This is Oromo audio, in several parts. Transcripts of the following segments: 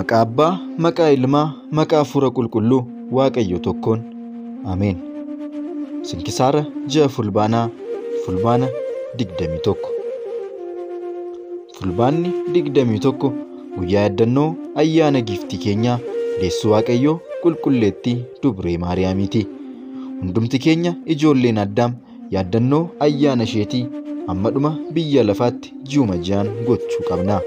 Maqaa Abbaa, maqaa Ilmaa, maqaa Hafuura Qulqulluu, Waaqayyo tokkoon. Ameen. Sinkisaara ji'a Fulbaanaa, Fulbaana 21. Fulbaanni 21 guyyaa yaadannoo ayyaana giiftii keenyaa deessuu Waaqayyoo Qulqulleettii Dubree Maariyaamiiti. Hundumti keenya ijoolleen Addaam yaadannoo ayyaana isheetii hamma dhuma biyya lafaatti ji'uma ji'aan gochuu qabna.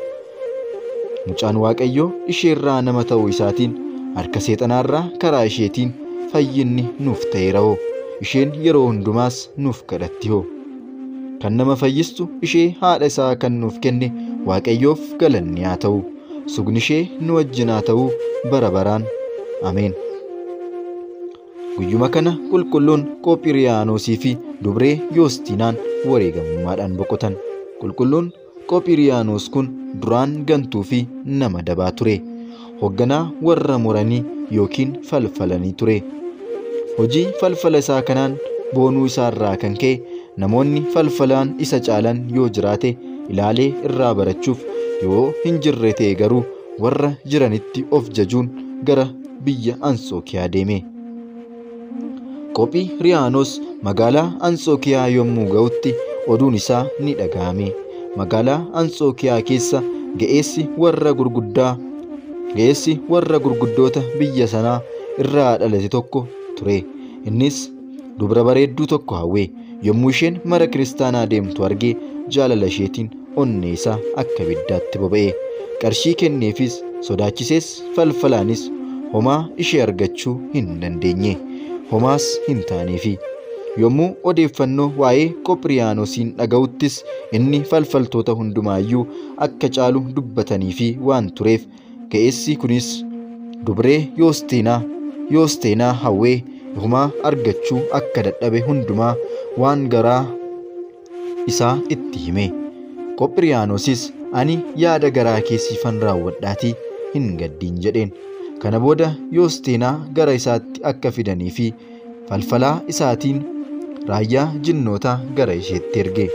Mucaan Waaqayyoo isheerraa nama ta'uu isaatiin harka seexanaarraa karaa isheetiin fayyinni nuuf ta'eera hoo. Isheen yeroo hundumaas nuuf kadhatti hoo. Kan nama fayyistu ishee haadha isaa kan nuuf kenne Waaqayyoof galanni haa ta'u. Sugni ishee nu wajjin haa ta'u bara baraan. Ameen. Guyyuma kana qulqulluun Qophiriyaanosii fi Dubree Yoostiinaan wareegamummaadhaan boqotan. Qulqulluun Qophiriyaanos kun duraan gantuu fi nama dabaa ture. Hoogganaa warra muranii yookiin falfalanii ture. Hojii falfala isaa kanaan boonuu isaarraa kan ka'e namoonni falfalaan isa caalan yoo jiraate ilaalee irraa barachuuf yoo hin jirre ta'e garuu warra jiranitti of jajuun gara biyya Antsookiyaa deeme. Qophiriyaanos magaalaa Antsookiyaa yommuu ga'utti oduun isaa ni dhaga'ame. Magaalaa Antsookiyaa keessa ga'eessi warra gurguddoota biyya sanaa irraa dhalate tokko ture. Innis dubra bareedduu tokko hawwe. Yommuu isheen mara kiristaanaa deemtu argee jaalala isheetiin onnee isaa akka ibiddaatti boba'e. Qarshii kenneefis sodaachisees falfalaanis homaa ishee argachuu hin dandeenye. Homaas hin taaneefi. Yommuu odeeffannoo waa'ee Qophiriyaanosiin dhaga'uttis inni falfaltoota hundumaayyuu akka caalu dubbatanii fi waan tureef ga'eessi kunis dubree Yoosteenaa hawwee homaa argachuu akka dadhabe hundumaa waan garaa isaa itti hime. Qophiriyaanosis ani yaada garaa kee siifan raawwadhaatii hin gaddiin jedheen. Kana booda Yoosteenaa gara isaatti akka fidanii fi falfalaa isaatiin raayyaa jinnootaa gara isheetti erge.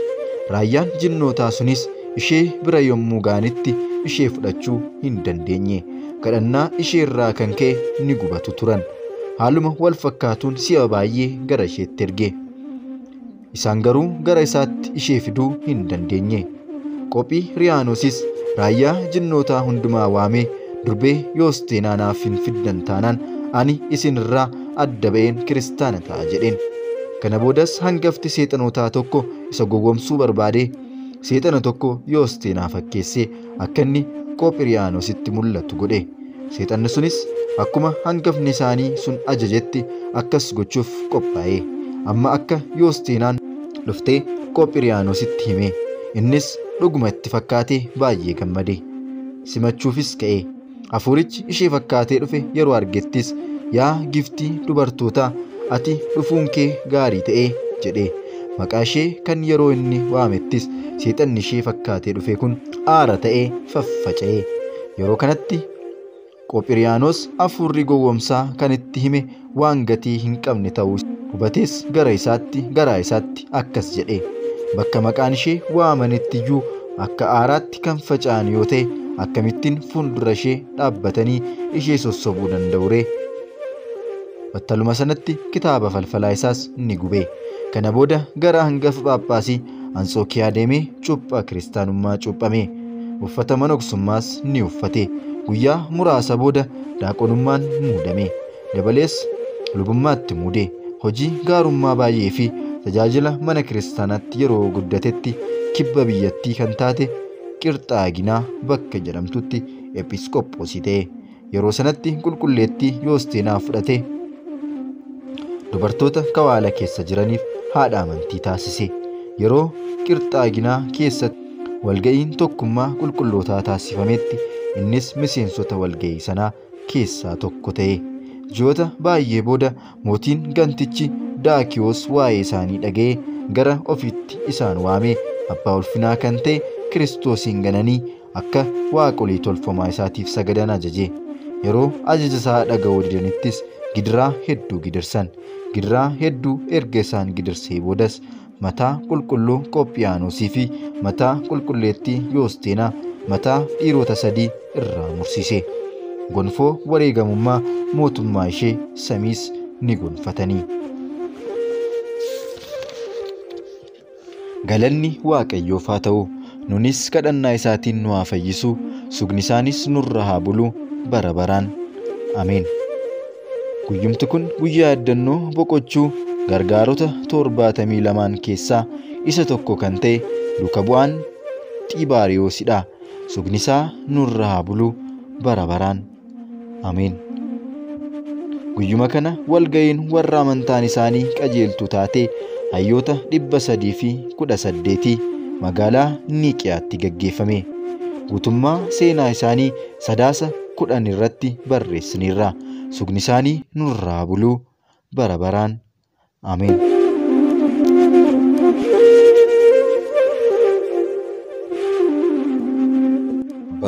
Raayyaan jinnootaa sunis ishee bira yommuu ga'anitti ishee fudhachuu hin dandeenye. Kadhannaa isheerraa kan ka'e ni gubatu turan. Haaluma wal fakkaatuun si'a baay'ee gara isheetti erge. Isaan garuu gara isaatti ishee fiduu hin dandeenye. Qophiriyaanosis raayyaa jinnootaa hundumaa waamee durbee Yoosteenaa naaf hin fiddan taanaan ani isinirraa adda ba'een kiristaana ta'a jedheen. Kana boodas hangafti seexanootaa tokko isa gowwoomsuu barbaadee seexana tokko Yoosteenaa fakkeessee akka inni Qophiriyaanositti mul'atu godhe. Seexanni sunis akkuma hangafni isaanii sun ajajetti akkas gochuuf qophaa'e. Amma akka Yoosteenaan dhuftee Qophiriyaanositti hime. Innis dhuguma itti fakkaatee baay'ee gammade. Simachuufis ka'e. Hafuurichi ishee fakkaatee dhufe yeroo argettis yaa giftii dubartootaa ati dhufuun kee gaarii ta'e jedhe. Maqaa ishee kan yeroo inni waamettis seexanni ishee fakkaatee dhufe kun aara ta'ee faffaca'e. Yeroo kanatti Qophiriyaanos hafuurri gowwoomsaa kan itti hime waan gatii hin qabne ta'uu hubatees gara isaatti akkas jedhe. Bakka maqaan ishee waamanitti iyyuu akka aaraatti kan faca'an yoo ta'e akkamittiin fuuldura ishee dhaabbatanii ishee sossobuu danda'u ree? Battaluma sanatti kitaaba falfalaa isaas ni gube. Kana booda gara hangafa Phaaphaasii Antsookiyaa deemee cuuphaa kiristaanummaa cuuphame. Uffata manoksummaas ni uffate. Guyyaa muraasa booda daaqonummaan muudame. Dabalees lubummaatti muude. Hojii gaarummaa baay'ee fi tajaajila mana kiristaanaatti yeroo guddatetti kibba biyyattii kan taate Qirxaaginaa bakka jedhamtutti episkooposii ta'e. Yeroo sanatti qulqulleettii Yoosteenaa fudhate dubartoota kawaala keessa jiraniif haadha amantii taasise. Yeroo Qirxaaginaa keessatti walga'iin tokkummaa qulqullootaa taasifametti innis miseensota walga'ii sanaa keessaa tokko ta'e. Ji'oota baay'ee booda mootiin gantichi Daakiyoos waa'ee isaanii dhaga'ee gara ofiitti isaan waamee abbaa ulfinaa kan ta'e Kiristoosiin gananii akka waaqolii tolfamaa isaatiif sagadan ajaje. Yeroo ajaja isaa dhaga'uu didanittis gidiraa hedduu gidirsan. Gidiraa hedduu erga isaan gidirsee boodas mataa qulqulluu Qophiyaanosii fi mataa qulqulleettii Yoosteenaa mataa dhiirota sadii irraa mursiise. Gonfoo wareegamummaa mootummaa ishee samiis ni gonfatanii. Galanni Waaqayyoof haa ta'u. Nunis kadhannaa isaatiin nu haa fayyisu. Sugni isaanis nurra haa bulu bara baraan. Ameen. Guyyumti kun guyyaa yaadannoo boqochuu gargaarota 72 keessaa isa tokko kan ta'e duuka bu'aan Xibaariyoosidha. Sugni isaa nurra haa bulu bara baraan. Ameen. Guyyuma kana walga'iin warra amantaan isaanii qajeeltuu taate hayyoota 318 magaalaa Niiqiyaatti gaggeeffame. Guutummaa seenaa isaanii Sadaasa 10 irratti barreessineerra. Sugni isaanii nurraa buluu bara baraan. Ameen.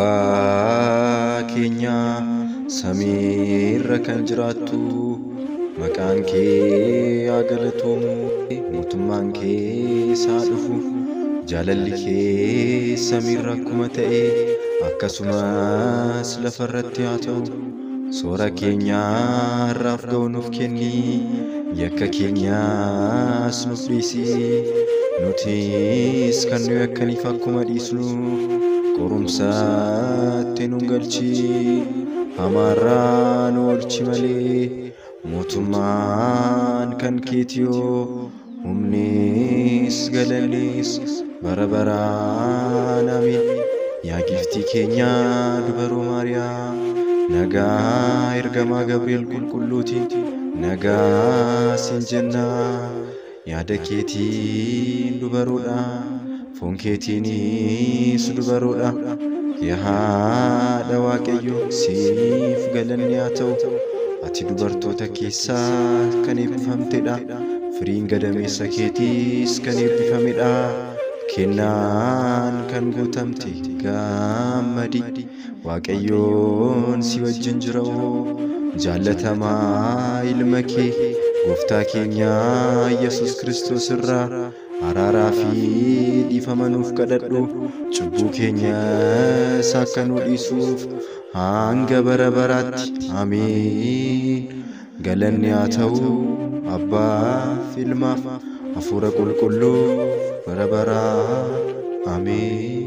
Abbaa keenya samiirra kan jiraattu, maqaan kee haa galatoomu, mootummaan kee haa dhufu, jaalalli kee samiirra akkuma ta'e akkasumas lafarratti haa ta'u. Soora keenya har'aaf ga'u nuuf kenni, yakka keenyas nuuf dhiisi, nutis kan nu yakkaniif akkuma dhiisnu, qorumsaatti nu galchi, hamaarraa nu oolchi malee, mootummaan kan keetiyoo, humnis galannis bara baraan. Ameen. Yaa giiftii keenya dubaroo Maariyaam, nagaa ergamaa Gabri'eel qulqulluutiin nagaa siin jenna. Yaada keetiin dubaroodha, foon keetiinis dubaroodha. Yaa haadha Waaqayyoo, siif galanni haa ta'u. Ati dubartoota keessaa kan eebbifamtedha, firiin gadameessa keetiis kan eebbifamedha. Kennaan kan guutamte gammadi, Waaqayyoon si wajjin jira. Jaallatamaa ilma kee gooftaa keenya Yesuus Kiristoos irraa araaraa fi dhiifama nuuf kadhadhu, cubbuu keenyas akka nu dhiisuuf hanga bara baraatti. Ameen. Galanni haa ta'u Abbaaf, Ilmaaf, Hafuura Qulqulluu bara baraan. Ameen.